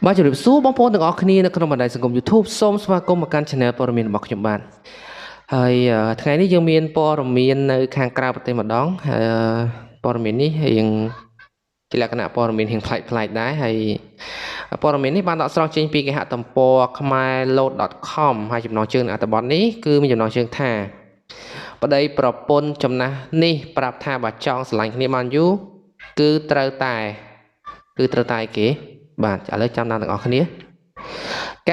បាទជម្រាបសួរបងប្អូនទាំងអស់គ្នានៅក្នុងបណ្ដាញសង្គម YouTube សូមស្វាគមន៍មកកាន់ Channel ព័ត៌មានរបស់ខ្ញុំបាទហើយថ្ងៃនេះយើងមានព័ត៌មាននៅខាងក្រៅប្រទេសម្ដងហើយព័ត៌មាននេះរៀងជាលក្ខណៈព័ត៌មានរៀងប្លែកៗដែរហើយព័ត៌មាននេះបានដកស្រង់ចេញពីគេហទំព័រ khmerload.com ហើយចំណងជើងនៃអត្ថបទនេះគឺមានចំណងជើងថាប្តីប្រពន្ធចំណាស់នេះប្រាប់ថាបើចង់ស្រឡាញ់គ្នាបានយូរគឺត្រូវតែគឺត្រូវតែគេបាទឥឡូវចាំតាមទាំងអស់គ្នា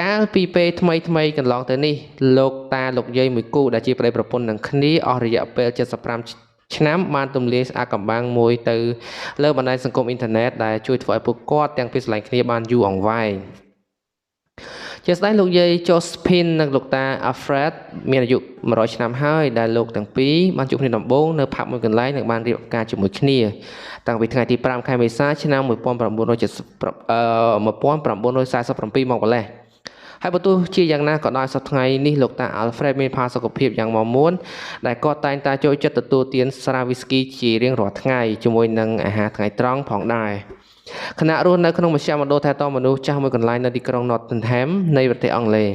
កាលពីពេលថ្មីថ្មីកន្លងទៅនេះលោកតាលោកយាយមួយគូដែលជាប្តីប្រពន្ធនឹងគ្នាអស់រយៈពេល75ឆ្នាំបានទម្លាយស្អាកកំបាំងមួយទៅលើបណ្ដាញសង្គមអ៊ីនធឺណិតដែលជួយធ្វើឲ្យពួកគាត់ទាំងពីរស្រឡាញ់គ្នាបានយូរអង្វែងជាស្ដែងលោកយាយ Josephine និងលោកតា Alfred មានអាយុ100ឆ្នាំហើយដែលលោកទាំងពីរបានជួបគ្នាដំបូងនៅផាប់មួយកន្លែងនិងបានរៀបការជាមួយគ្នាតាំងពីថ្ងៃទី5ខែមេសាឆ្នាំ1970 1947មកម្លេះហើយបើទោះជាយ៉ាងណាក៏ដោយសប្តាហ៍ថ្ងៃនេះលោកតា Alfred មានផាសុកភាពយ៉ាងមាំមួនដែលគាត់តែងតែចូលចិត្តទទួលទានស្រាវីស្គីជារៀងរាល់ថ្ងៃជាមួយនឹងអាហារថ្ងៃត្រង់ផងដែរខណៈរស់នៅក្នុងមជ្ឈមណ្ឌលថែទាំមនុស្សចាស់មួយកន្លែងនៅទីក្រុង Nottingham នៃប្រទេសអង់គ្លេស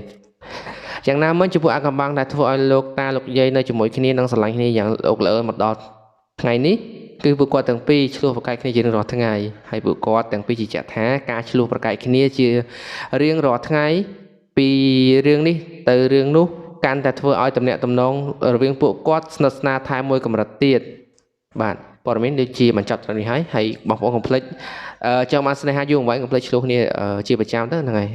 យ៉ាងណាមិញចំពោះអាកំបាំងដែលធ្វើឲ្យលោកតាលោកយាយនៅជាមួយគ្នានិងស្រឡាញ់គ្នាយ៉ាងល្អល្អមកដល់ថ្ងៃនេះគឺពួកគាត់ទាំងពីរឆ្លោះប្រកែកគ្នាជារៀងរាល់ថ្ងៃហើយពួកគាត់ទាំងពីរជឿជាក់ថាការឆ្លោះប្រកែកគ្នាជារៀងរាល់ថ្ងៃពីរឿងនេះទៅរឿងនោះកាន់តែធ្វើឲ្យទំនាក់ទំនងរវាងពួកគាត់ស្និទ្ធស្នាលថែមមួយកម្រិតទៀតបាទព័ត៌មានដូចជាបញ្ចប់ត្រឹមនេះហើយហើយបងប្អូនកុំភ្លេចចង់បានស្នេហាយូរអង្វែងកុំភ្លេចឆ្លោះគ្នាជាប្រចាំទៅហ្នឹងហើយ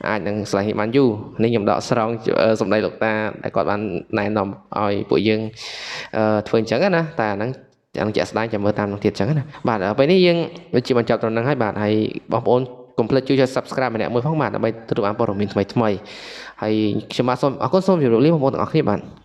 អាចនឹងស្រឡាញ់គ្នាបានយូរនេះខ្ញុំដកស្រង់សម្ដីលោកតាដែលគាត់បានណែនាំឲ្យពួកយើងធ្វើអញ្ចឹងណាតែអាហ្នឹងយ៉ាងជាក់ស្ដែងចាំមើលតាមនឹងទៀតអញ្ចឹងណាបាទពេលនេះយើងដូចជាបញ្ចប់ត្រឹមហ្នឹងហើយបាទហើយបងប្អូនកុំភ្លេចជួយចុច Subscribe ម្នាក់មួយផងបាទដើម្បីទទួលបានព័ត៌មានថ្មីៗហើយខ្ញុំបាទសូមអរគុណសូមជម្រាបលាបងប្អូនទាំងអស់គ្នាបាទ។